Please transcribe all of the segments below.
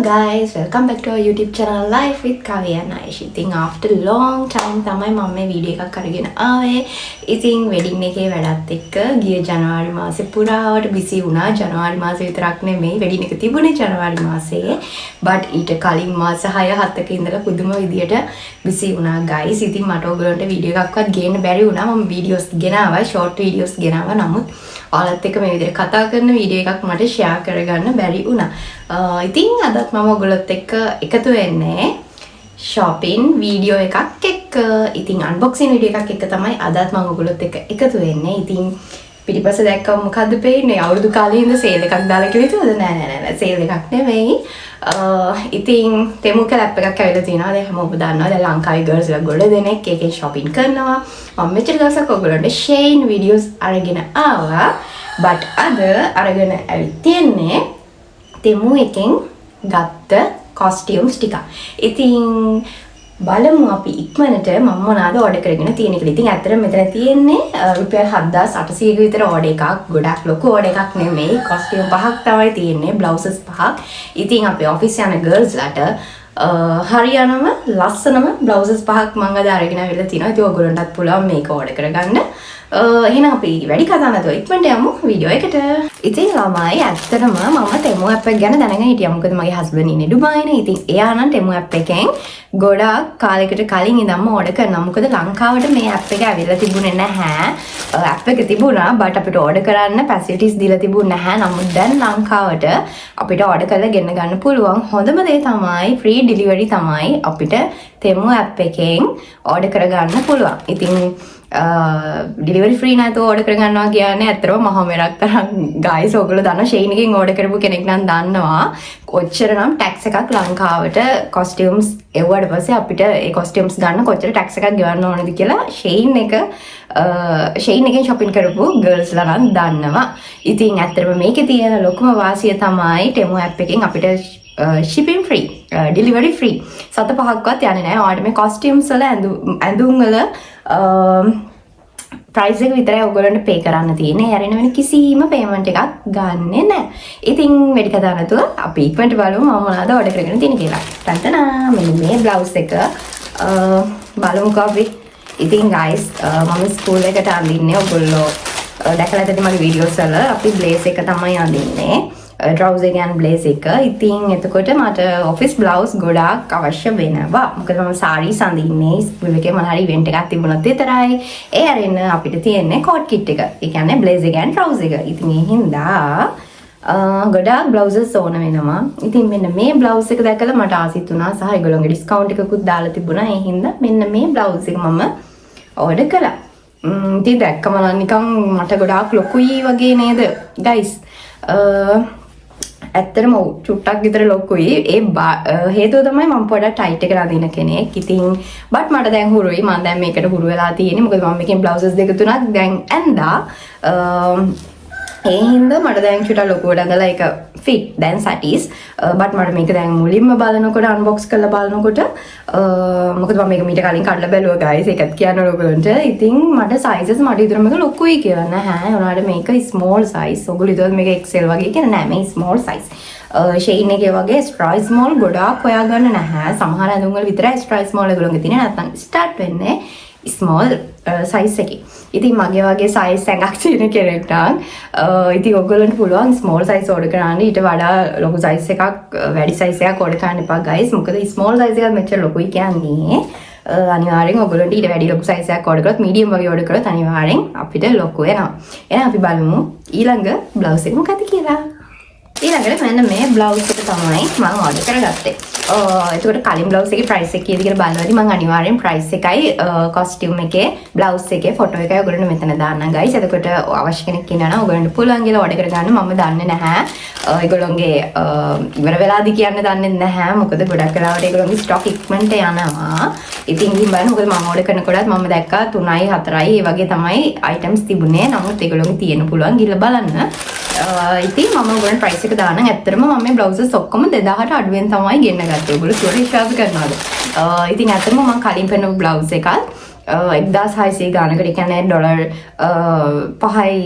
Guys, welcome back to our YouTube channel Life with Kavi and Aish. ඉතින් after long time තමයි මම මේ video එකක් අරගෙන ආවේ. ඉතින් වෙඩින් එකේ වැඩත් එක්ක ගිය ජනවාරි මාසේ පුරාවට බිසි වුණා. ජනවාරි මාසේ විතරක් නෙමෙයි, වෙඩින් එක තිබුණේ ජනවාරි මාසයේ. But ඊට කලින් මාස 6 7ක ඉඳලා පුදුම විදියට බිසි වුණා guys. ඉතින් මට ඔයගොල්ලන්ට වීඩියෝ එකක්වත් ගේන්න බැරි වුණා. මම වීඩියෝස් ගෙනාවා, ෂෝට් වීඩියෝස් ගෙනාවා. නමුත් ඔයාලත් එක්ක මේ විදිහට කතා කරන වීඩියෝ එකක් මට ෂෙයා කරගන්න බැරි වුණා. ඉතින් අදත් මම ඔයගොල්ලොත් එක්ක එකතු වෙන්නේ shopping video එකක් එක්ක. ඉතින් අන්බොක්සින් වීඩියෝ එකක් එක්ක තමයි අදත් මම ඔයගොල්ලොත් එක්ක එකතු වෙන්නේ. ඉතින් පිටිපස්ස දැක්කම මොකද්ද පේන්නේ? අවුරුදු කාලේ ඉඳන් සේල් එකක් දාලා කියලා හිතුවද? නෑ නෑ නෑ නෑ, සේල් එකක් නෙමෙයි. ඉතින් ටෙමු කියලා ඇප් එකක් ඇවිල්ලා තියෙනවා. දැන් හැමෝම දන්නවා. දැන් ලංකාවේ ගර්ල්ස්ලා ගොඩ දෙනෙක් ඒකෙන් shopping කරනවා. මම මෙච්චර දවසක් ඔයගොල්ලන්ට Shein videos අරගෙන ආවා. But අද අරගෙන ඇවිත් තියෙන්නේ තෙමු එකෙන් ගත්ත කොස්ටියුම්ස් ටික. ඉතින් බලමු අපි ඉක්මනට මම මොනවාද ඕඩර් කරගෙන තියෙන්නේ කියලා. ඉතින් ඇත්තටම මෙතන තියෙන්නේ රුපියල් 7800ක විතර ඕඩර් එකක්. ගොඩක් ලොකු ඕඩර් එකක් නෙමෙයි. කොස්ටියුම් පහක් තමයි තියෙන්නේ, බ්ලවුසස් පහක්. ඉතින් අපේ ඔෆිස් යන ගර්ල්ස්ලාට හරියනම ලස්සනම බ්ලවුසස් පහක් මං අද අරගෙන ආවිල්ලා තිනවා. ඉතින් ඔයගොල්ලන්ටත් පුළුවන් මේක ඕඩර් කරගන්න. එහෙනම් අපි වැඩි කතා නැතුව ඉක්මනට යමු වීඩියෝ එකට. ඉතින් ළමයි, ඇත්තටම මම ටෙමු ඇප් එක ගැන දැනගෙන හිටියා. මොකද මගේ හස්බන්ඩ් ඉන්නේ ඩුබායිනේ. ඉතින් එයා නම් ටෙමු ඇප් එකෙන් ගොඩාක් කාලයකට කලින් ඉඳන්ම ඕඩර් කරනවා. මොකද ලංකාවට මේ ඇප් එක ඇවිල්ලා තිබුණේ නැහැ. ඇප් එක තිබුණා, බට් අපිට ඕඩර් කරන්න ෆැසිලිටිස් දීලා තිබුණේ නැහැ. නමුත් දැන් ලංකාවට අපිට ඕඩර් කරලා ගෙන්න ගන්න පුළුවන්. හොඳම දේ තමයි ෆ්‍රී ඩෙලිවරි තමයි අපිට ටෙමු ඇප් එකෙන් ඕඩර් කරගන්න පුළුවන්. ඉතින් ඩිලිවරි ෆ්‍රී නැතුව ඕඩර් කරගන්නවා කියන්නේ ඇත්තටම මහා මෙරක් තරම් ගයිස්. ඔයගොල්ලෝ දන්නවා, ෂෙයින් එකෙන් ඕඩර් කරපු කෙනෙක් නම් දන්නවා කොච්චර නම් ටැක්ස් එකක් ලංකාවට කොස්ටියුම්ස් එව්වට පස්සේ අපිට ඒ කොස්ටියුම්ස් ගන්න කොච්චර ටැක්ස් එකක් ගෙවන්න ඕනද කියලා. ෂෙයින් එකෙන් shopping කරපු ගර්ල්ස්ලා නම් දන්නවා. ඉතින් ඇත්තටම මේකේ තියෙන ලොකුම වාසිය තමයි ටෙමු ඇප් එකෙන් අපිට ශිපින් ෆ්‍රී, ඩිලිවරි ෆ්‍රී. සත පහක්වත් යන්නේ නැහැ. ඔයාලට මේ කොස්ටියුම්ස් වල ඇඳුම් වල ප්‍රයිස් එක විතරයි ඔයගොල්ලන්ට පේ කරන්න තියෙන්නේ. ඒ අරින වෙන කිසිම පේමන්ට් එකක් ගන්නෙ නැහැ. ඉතින් වැඩි කතා නැතුව අපි ඉක්මනට බලමු මම මොනවද ඕඩර් කරගෙන තියෙන්නේ කියලා. ටන්ටනා, මෙන්න මේ බ්ලවුස් එක බලමුකෝ අපි. ඉතින් ගයිස්, මම ස්කූල් එකට අඳින්නේ, ඔයගොල්ලෝ දැකලා ඇති මගේ වීඩියෝස් වල, අපි බ්ලේසර් එක තමයි අඳින්නේ. ට්‍රවුසර් එක බ්ලේසර් එක. ඉතින් එතකොට මට ඔෆිස් බ්ලවුස් ගොඩාක් අවශ්‍ය වෙනවා. මොකද මම සාරීස් අඳින්නේ ස්කූල් එකේ මොන හරි ඉවෙන්ට් එකක් තිබුණොත් විතරයි. ඒ අරින්න අපිට තියෙන්නේ කෝට් කිට් එක. ඒ කියන්නේ බ්ලේසර් එක and trouser එක. ඉතින් ඒ හින්දා ගොඩාක් බ්ලවුසස් ඕන වෙනවා. ඉතින් මෙන්න මේ බ්ලවුස් එක දැකලා මට ආසිත් වුණා සහ ඒගොල්ලෝගේ ඩිස්කවුන්ට් එකකුත් දාලා තිබුණා. ඒ හින්දා මෙන්න මේ බ්ලවුස් එක මම ඕඩර් කළා. ඉතින් දැක්කම නම් නිකන් මට ගොඩාක් ලොකුයි වගේ නේද ගයිස්? ඇත්තටම ඔව්, චුට්ටක් විතර ලොකුයි. ඒ හේතුව තමයි මම පොඩක් ටයිට් එකට අඳින කෙනෙක්. ඉතින් බට් මට දැන් හුරුයි. මම දැන් මේකට හුරු වෙලා තියෙන්නේ. මොකද මම මේකෙන් බ්ලවුසස් දෙක තුනක් දැන් ඇඳා. ඒ හින්දා මට දැන් චුට්ටක් ලොකුවට ඇඳලා ඒක ෆිට් දැන් සැටිස්. බට් මට මේක දැන් මුලින්ම බලනකොට, අන්බොක්ස් කරලා බලනකොට, මොකද මම මේක මීට කලින් කඩලා බැලුවා ගයිස්, ඒකත් කියන්න ඔයගොල්ලන්ට. ඉතින් මට සයිසස් මට හිතුණා මේක ලොකුයි කියලා. නැහැ, උනාට මේක ස්මෝල් සයිස්. ඔයගොල්ලෝ හිතුවත් මේක XL වගේ කියලා. නෑ, මේ ස්මෝල් සයිස්. ෂෙයින් එකේ වගේ එක්ස්ට්‍රා ස්මෝල් ගොඩාක් හොයාගන්න නැහැ. සමහර ඇඳුම් වල විතරයි එක්ස්ට්‍රා ස්මෝල් ඒගොල්ලෝගේ තියෙන්නේ. නැත්නම් ස්ටාර්ට් වෙන්නේ ස්මෝල් සයිස් එකේ. ඉතින් මගේ වගේ සයිස් ඇඟක් තියෙන කෙනෙක් නම් ඉතින් ඔයගොල්ලන්ට පුළුවන් ස්මෝල් සයිස් ඕඩර් කරන්න. ඊට වඩා ලොකු සයිස් එකක්, වැඩි සයිස් එකක් ඕඩර් කරන්න එපා ගයිස්. මොකද ස්මෝල් සයිස් එකත් මෙච්චර ලොකුයි කියන්නේ අනිවාර්යෙන් ඔයගොල්ලන්ට ඊට වැඩි ලොකු සයිස් එකක් ඕඩර් කරොත්, මීඩියම් වගේ ඕඩර් කරොත් අනිවාර්යෙන් අපිට ලොකු වෙනවා. එහෙනම් අපි බලමු ඊළඟ බ්ලවුස් එක මොකක්ද කියලා. ඊළඟට මෙන්න මේ බ්ලවුස් එක තමයි මම ඕඩර් කරගත්තේ. එතකොට කලින් බ්ලවුස් එකේ ප්‍රයිස් එක කීයද කියලා බලනවාදී මම අනිවාර්යෙන් ප්‍රයිස් එකයි කොස්ටියුම් එකේ බ්ලවුස් එකේ ෆොටෝ එකයි ඔයගොල්ලන්ට මෙතන දාන්නම් ගයිස්. එතකොට අවශ්‍ය කෙනෙක් ඉන්නවා නම් ඔයගොල්ලන්ට පුළුවන් කියලා ඕඩර් කරගන්න. මම දන්නේ නැහැ. ඒගොල්ලොන්ගේ ඉවර වෙලාද කියන්න දන්නේ නැහැ. මොකද ගොඩක් වෙලාවට ඒගොල්ලොන්ගේ ස්ටොක් ඉක්මනට යනවා. ඉතින් ගිහින් බලන්න. මොකද මම ඕඩර් කරනකොටත් මම දැක්කා 3යි 4යි ඒ වගේ තමයි අයිටම්ස් තිබුණේ. නමුත් ඒගොල්ලොන්ගේ තියෙන්න පුළුවන්, ගිහලා බලන්න. ඉතින් මම ඔයගොල්ලන්ට ප්‍රයිස් එක දානම්. ඇත්තටම මම මේ බ්ලවුසස් ඔක්කොම 2000ට අඩුවෙන් තමයි ගෙන්න ගත්තේ. ඔයගොල්ලෝ කිව්වට විශ්වාස කරනවද? ඉතින් ඇත්තටම මම කලින් පෙන්නපු බ්ලවුස් එකත් 1600 ගානකට, ඒ කියන්නේ ඩොලර් 5යි,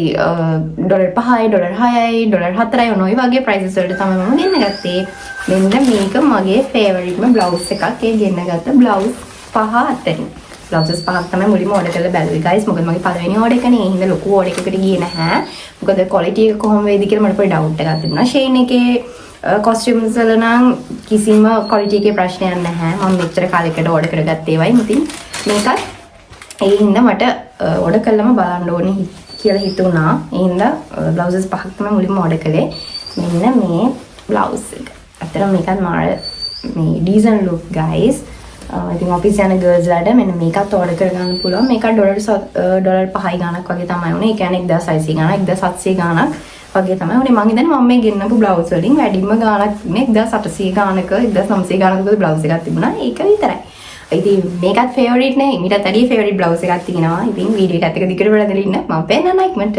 ඩොලර් 5යි, ඩොලර් 6යි, ඩොලර් 4යි, ඔන්න ඔය වගේ ප්‍රයිසස් වලට තමයි මම ගෙන්න ගත්තේ. මෙන්න මේක මගේ ෆේවරිට්ම බ්ලවුස් එකක්. ඒ ගෙන්න ගත්ත බ්ලවුස් පහ අතරින්. බ්ලවුසස් පහක් තමයි මුලින්ම ඕඩර් කරලා බැලුවේ ගයිස්. මොකද මගේ පළවෙනි ඕඩර් එකනේ. ඒ හින්දා ලොකු ඕඩර් එකකට ගියේ නැහැ. මොකද ක්වොලිටි එක කොහොම වෙයිද කියලා මට පොඩි ඩවුට් එකක් තිබුණා. ෂේන් එකේ කොස්ටියුම්ස් වල නම් කිසිම ක්වොලිටි එකේ ප්‍රශ්නයක් නැහැ. මම මෙච්චර කාලයකට ඕඩර් කරගත්ත ඒවයි. ඉතින් මේකත් ඒ හින්දා මට ඕඩර් කළාම බලන්න ඕනේ කියලා හිතුණා. ඒ හින්දා බ්ලවුසස් පහක් තමයි මුලින්ම ඕඩර් කළේ. මෙන්න මේ බ්ලවුස් එක. ඇත්තටම මේකත් මාර මේ ඩීසන්ට් ලුක් ගයිස්. ඉතින් ඔෆිස් යන ගර්ල්ස් ලාට මෙන්න මේකත් ඕඩර් කරගන්න පුළුවන්. මේකත් ඩොලර් 5යි ගාණක් වගේ තමයි උනේ. ඒ කියන්නේ 1600 ගාණක්, 1700 ගාණක් වගේ තමයි උනේ. මං හිතන්නේ මම මේ ගෙන්නපු බ්ලවුස් වලින් වැඩිම ගාණක් තිබුණේ 1800 ගාණක, 1900 ගාණක බ්ලවුස් එකක් තිබුණා. ඒක විතරයි. ඉතින් මේකත් ෆේවරිට් නේ. මීටත් වැඩිය ෆේවරිට් බ්ලවුස් එකක් තියෙනවා. ඉතින් වීඩියෝ එකත් එක්ක දිගට බලන්න ඉන්න. මම පෙන්නන්න ඉක්මනට.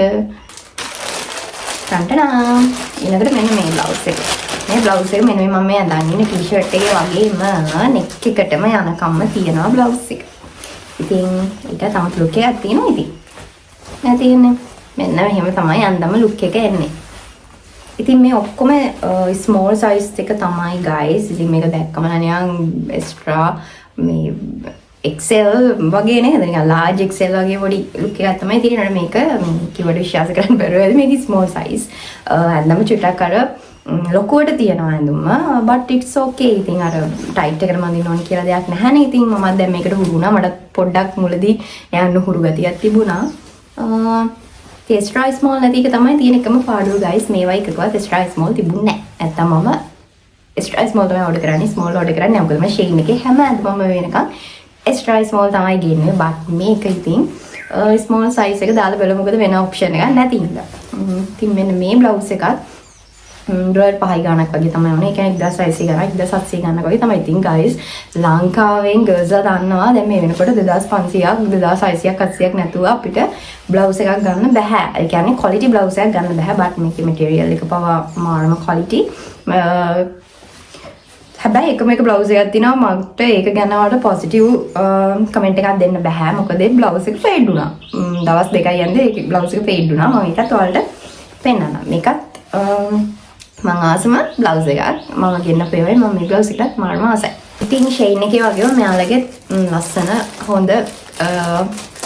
ටන්ටනා. ඊළඟට මෙන්න මේ බ්ලවුස් එක. මේ බ්ලවුස් එක මෙන්න මේ මම මේ අඳන් ඉන්න ටී-ෂර්ට් එකේ වගේම නෙක් එකටම යනකම්ම තියෙනවා බ්ලවුස් එක. ඉතින් ඒක තමයි ලුක් එකක් තියෙනවා ඉතින්. නෑ තියෙන්නේ. මෙන්න මෙහෙම තමයි අන්දම ලුක් එක එන්නේ. ඉතින් මේ ඔක්කොම ස්මෝල් සයිස් එක තමයි ගයිස්. ඉතින් මේක දැක්කම නිකන් එක්ස්ට්‍රා මේ XL වගේ නේද? නිකන් ලාර්ජ් XL වගේ පොඩි ලුක් එකක් තමයි තියෙන්නේ. මේක මේ කිව්වට විශ්වාස කරන්න බැරුව ඇති මේක ස්මෝල් සයිස්. ඇඳම චුට්ටක් අර ලොකුවට තියෙනවා ඇඳුම, but it's okay. ඉතින් අර ටයිට් එකට මඳින්න ඕන කියලා දෙයක් නැහැනේ. ඉතින් මමත් දැන් මේකට හුරු වුණා. මටත් පොඩ්ඩක් මුලදී යන්න හුරු ගතියක් තිබුණා. එක්ස්ට්‍රා ස්මෝල් නැති එක තමයි තියෙන එකම පාඩුව ගයිස්. මේවා එකකවත් එක්ස්ට්‍රා ස්මෝල් තිබුණේ නැහැ. නැත්තම් මම එක්ස්ට්‍රා ස්මෝල් තමයි ඕඩර් කරන්නේ. ස්මෝල් ඕඩර් කරන්නේ නැහැ. මොකද මම ෂේන් එකේ හැම ඇඳුමම වෙනකන් එක්ස්ට්‍රා ස්මෝල් තමයි ගෙන්නේ. බට් මේක ඉතින් ස්මෝල් සයිස් එක දාලා බලමු, මොකද වෙන ඔප්ෂන් එකක් නැති හින්දා. ඉතින් මෙන්න මේ බ්ලවුස් එකත් ඩොලර් 5යි ගාණක් වගේ තමයි වුණේ. ඒ කියන්නේ 1600 ගාණක්, 1700 ගාණක් වගේ තමයි. ඉතින් ගයිස්, ලංකාවෙන් ගර්ල්ස්ලා දන්නවා දැන් මේ වෙනකොට 2500ක්, 2600ක්, 800ක් නැතුව අපිට බ්ලවුස් එකක් ගන්න බැහැ. ඒ කියන්නේ ක්වොලිටි බ්ලවුස් එකක් ගන්න බැහැ. බට් මේකේ මැටීරියල් එක පවා මාරම ක්වොලිටි. හැබැයි එකම එක බ්ලවුස් එකක් තියෙනවා, මට ඒක ගැන ඔයාලට පොසිටිව් කමෙන්ට් එකක් දෙන්න බැහැ. මොකද ඒ බ්ලවුස් එක ෆේඩ් වුණා. දවස් 2යි යද්දී ඒ බ්ලවුස් එක ෆේඩ් වුණා. මම ඒකත් ඔයාලට පෙන්නන්නම්. මේකත් මං ආසම බ්ලවුස් එකක්. මම ගෙන්නපු ඒවායි මම මේ බ්ලවුස් එකටත් මාරම ආසයි. ඉතින් ෂයින් එකේ වගේම මෙයාලගේ ලස්සන හොඳ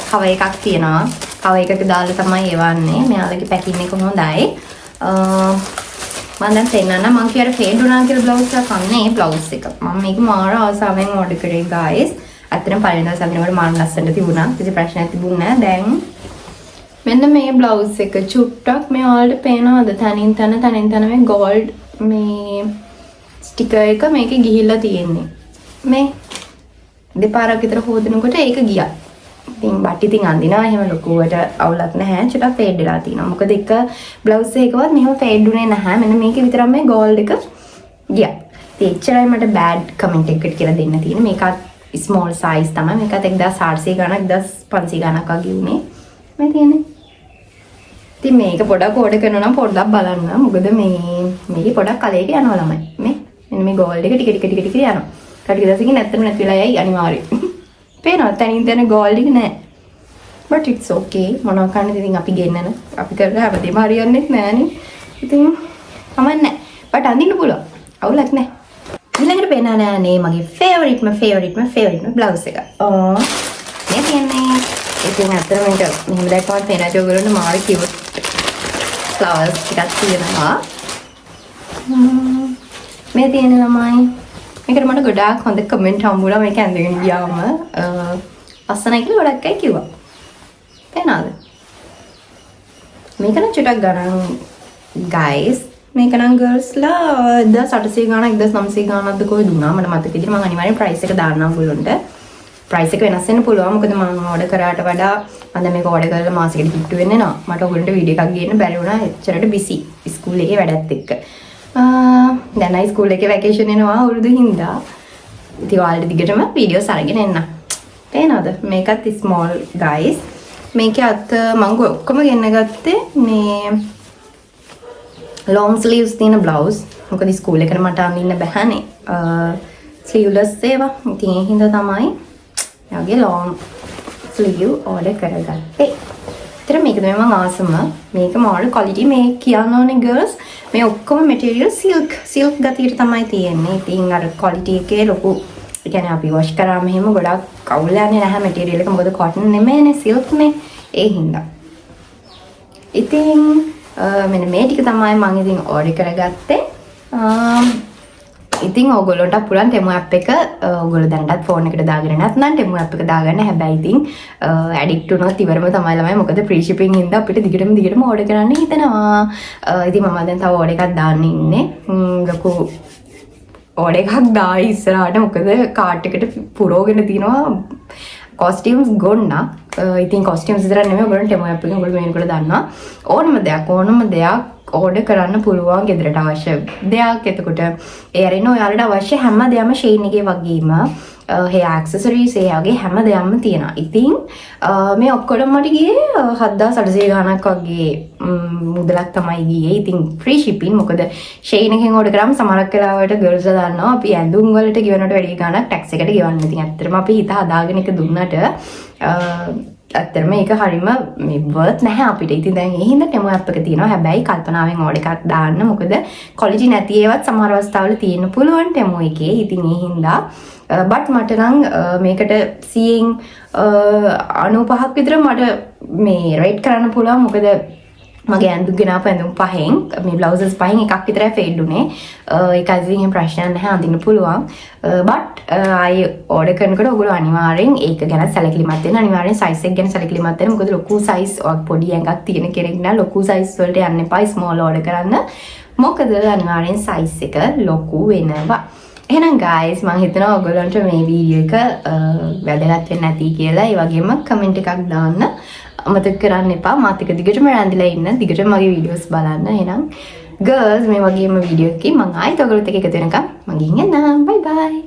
කවර් එකක් තියෙනවා. කවර් එකක දාලා තමයි එවන්නේ. මෙයාලගේ පැකින් එක හොඳයි. මම දැන් පෙන්නන්න, මං කිව්වට ෆේඩ් වුණා කියලා බ්ලවුස් එකක් අන්න ඒ බ්ලවුස් එක. මම මේක මාර ආසාවෙන් ඕඩර් කරේ ගායිස්. ඇත්තටම පළවෙනි දවස් අඳිනකොට මාර ලස්සනට තිබුණා. කිසි ප්‍රශ්නයක් තිබුණේ නෑ. දැන් මෙන්න මේ බ්ලවුස් එක චුට්ටක් මේ ඔයාලට පේනවද? තනින් තන තනින් තන මේ ගෝල්ඩ් මේ ස්ටිකර් එක මේකේ ගිහිල්ලා තියෙන්නේ. මේ දෙපාරක් විතර හොදනකොට ඒක ගියා. ඉතින් බට් ඉතින් අඳිනවා එහෙම ලොකුවට අවුලක් නැහැ. චුට්ටක් ෆේඩ් වෙලා තියෙනවා. මොකද එක බ්ලවුස් එකකවත් මෙහෙම ෆේඩ් උනේ නැහැ. මෙන්න මේකේ විතරක් මේ ගෝල්ඩ් එක ගියා. ඉතින් එච්චරයි මට බෑඩ් කමෙන්ට් එකකට කියලා දෙන්න තියෙන්නේ. මේකත් ස්මෝල් සයිස් තමයි. මේකත් 1400 ගණක්, 1500 ගණක් වගේ උනේ. මේ තියෙන්නේ. ඉතින් මේක පොඩක් ඕඩර් කරනවා නම් පොඩ්ඩක් බලන්න. මොකද මේ මේකේ පොඩක් කලයක යනවා ළමයි. මේ මෙන්න මේ ගෝල්ඩ් එක ටික ටික ටික ටික යනවා. ටික දවසකින් ඇත්තටම නැති වෙලා යයි අනිවාර්යයෙන්. පේනවා තනින් තන ගෝල්ඩ් එක නෑ. But it's okay. මොනවා කන්නද ඉතින්, අපි ගෙන්නන. අපි කරන හැමදේම හරියන්නේත් නෑනේ. ඉතින් කමක් නෑ. බට් අඳින්න පුළුවන්. අවුලක් නෑ. ඊළඟට පෙන්නන්න යන්නේ මගේ ෆේවරිට්ම ෆේවරිට්ම ෆේවරිට්ම බ්ලවුස් එක. ඕ මේ තියෙන්නේ. ඉතින් ඇත්තටම මේක මෙහෙම දැක්කම පේන ඇති ඔයගොල්ලන්ට මාර කියුට් ෆ්ලවර්ස් ටිකක් තියෙනවා. මේ තියෙන ළමයි. මේකට මට ගොඩාක් හොඳ කමෙන්ට් හම්බුණා මේක ඇඳගෙන ගියාම. ලස්සනයි කියලා ගොඩක් අය කිව්වා. පේනවද? මේක නම් චුට්ටක් ගණන් ගයිස්. මේක නම් ගර්ල්ස්ලා 1800 ගාණක්, 1900 ගාණක්ද කොහෙද දුන්නා මට මතක විදිහට. මම අනිවාර්යෙන් ප්‍රයිස් එක දාන්නම් ඔයගොල්ලන්ට. ප්‍රයිස් එක වෙනස් වෙන්න පුළුවන්, මොකද මම ඕඩර් කරාට වඩා මම දැන් මේක ඕඩර් කරලා මාසෙකට කිට්ටු වෙන්න එනවා. මට ඔයගොල්ලන්ට වීඩියෝ එකක් ගේන්න බැරි වුණා, එච්චරට බිසි ස්කූල් එකේ වැඩත් එක්ක. දැන් අයි ස්කූල් එකේ වැකේෂන් එනවා අවුරුදු හින්දා. ඉතින් ඔයාලට දිගටම වීඩියෝස් අරගෙන එන්න. පේනවද? මේකත් ස්මෝල් ගයිස්. මේකේ අත මං ඔක්කොම ගෙන්න ගත්තේ මේ ලොං ස්ලීව්ස් තියෙන බ්ලවුස්. මොකද ස්කූල් එකට මට අඳින්න බැහැනේ ස්ලීව්ලස් ඒවා. ඉතින් ඒ හින්දා තමයි ඒ වගේ ලොං ස්ලීව් ඕඩර් කරගත්තේ. ඇත්තට මේක තමයි මං ආසම. මේක මාර ක්වොලිටි. මේ කියන්න ඕනේ ගර්ල්ස්, මේ ඔක්කොම මෙටීරියල් සිල්ක් සිල්ක් ගතියට තමයි තියෙන්නේ. ඉතින් අර ක්වොලිටි එකේ ලොකු, ඒ කියන්නේ අපි වොෂ් කරාම එහෙම ගොඩක් කවුල් යන්නේ නැහැ මෙටීරියල් එක. මොකද කොටන් නෙමෙයිනේ, සිල්ක් නේ. ඒ හින්දා. ඉතින් මෙන්න මේ ටික තමයි මං ඉතින් ඕඩර් කරගත්තේ. ඉතින් ඕගොල්ලන්ට පුළුවන් ටෙමු ඇප් එක, ඔයගොල්ලෝ දැනටත් ෆෝන් එකට දාගෙන නැත්නම් ටෙමු ඇප් එක දාගන්න. හැබැයි ඉතින් ඇඩික්ට් වුණොත් ඉවරම තමයි ළමයි. මොකද ෆ්‍රී ෂිපින් හින්දා අපිට දිගටම දිගටම ඕඩර් කරන්න හිතෙනවා. ඉතින් මම දැන් තව ඕඩර් එකක් දාන්න ඉන්නේ. ලොකු ඕඩර් එකක් දායි ඉස්සරහට. මොකද කාට් එකට පුරවගෙන තියෙනවා කොස්ටියම්ස් ගොන්නක්. ඉතින් කොස්ටියම්ස් විතරක් නෙමෙයි, ඔයගොල්ලෝ ටෙමු ඇප් එකෙන් ඔයගොල්ලෝ මේනකොට දන්නවා. ඕනම දෙයක් ඕනම දෙයක් ඕඩර් කරන්න පුළුවන් ගෙදරට අවශ්‍ය දෙයක්. එතකොට ඒ අරින්න ඔයාලට අවශ්‍ය හැම දෙයක්ම ෂේන් එකේ වගේම හෙයා ඇක්සසරීස් ඒ වගේ හැම දෙයක්ම තියෙනවා. ඉතින් මේ ඔක්කොටම මට ගියේ 7800 ගාණක් වගේ මුදලක් තමයි ගියේ. ඉතින් ෆ්‍රී ෂිපින්. මොකද ෂේන් එකෙන් ඕඩර් කරාම සමහරක් වෙලාවට ගර්ල්ස්ලා දන්නවා අපි ඇඳුම් වලට ගෙවනට වැඩි ගාණක් ටැක්ස් එකට ගෙවන්න. ඉතින් ඇත්තටම අපි හිත හදාගෙන එක දුන්නට ඇත්තටම ඒක හරිම මේ වර්ත් නැහැ අපිට. ඉතින් දැන් ඒ හින්දා ටෙමු ඇප් එක තියෙනවා. හැබැයි කල්පනාවෙන් ඕඩර් එකක් දාන්න. මොකද ක්වොලිටි නැති ඒවත් සමහර අවස්ථාවල තියෙන්න පුළුවන් ටෙමු එකේ. ඉතින් ඒ හින්දා බට් මට නම් මේකට 100න් 95ක් විතර මට මේ රේට් කරන්න පුළුවන්. මොකද මගේ ඇඳුම් ගෙනාපු ඇඳුම් පහෙන්, මේ බ්ලවුසස් පහෙන් එකක් විතරයි ෆේඩ් උනේ. ඒක ඉතින් එහෙම ප්‍රශ්නයක් නැහැ, අඳින්න පුළුවන්. බට් ආයේ ඕඩර් කරනකොට ඔයගොල්ලෝ අනිවාර්යෙන් ඒක ගැන සැලකිලිමත් වෙන්න. අනිවාර්යෙන් සයිස් එක ගැන සැලකිලිමත් වෙන්න. මොකද ලොකු සයිස්, ඔය පොඩි ඇඟක් තියෙන කෙනෙක් නම් ලොකු සයිස් වලට යන්න එපා. ස්මෝල් ඕඩර් කරන්න. මොකද අනිවාර්යෙන් සයිස් එක ලොකු වෙනවා. එහෙනම් ගයිස්, මං හිතනවා ඔයගොල්ලන්ට මේ වීඩියෝ එක වැදගත් වෙන්න ඇති කියලා. ඒ වගේම කමෙන්ට් එකක් දාන්න අමතක කරන්න එපා. මාත් එක්ක දිගටම රැඳිලා ඉන්න. දිගටම මගේ වීඩියෝස් බලන්න. එහෙනම් ගර්ල්ස්, මේ වගේම වීඩියෝ එකකින් මං ආයෙත් ඔයගොල්ලොත් එක්ක එකතු වෙනකම් මං ගිහින් එන්නම්. බයි බයි.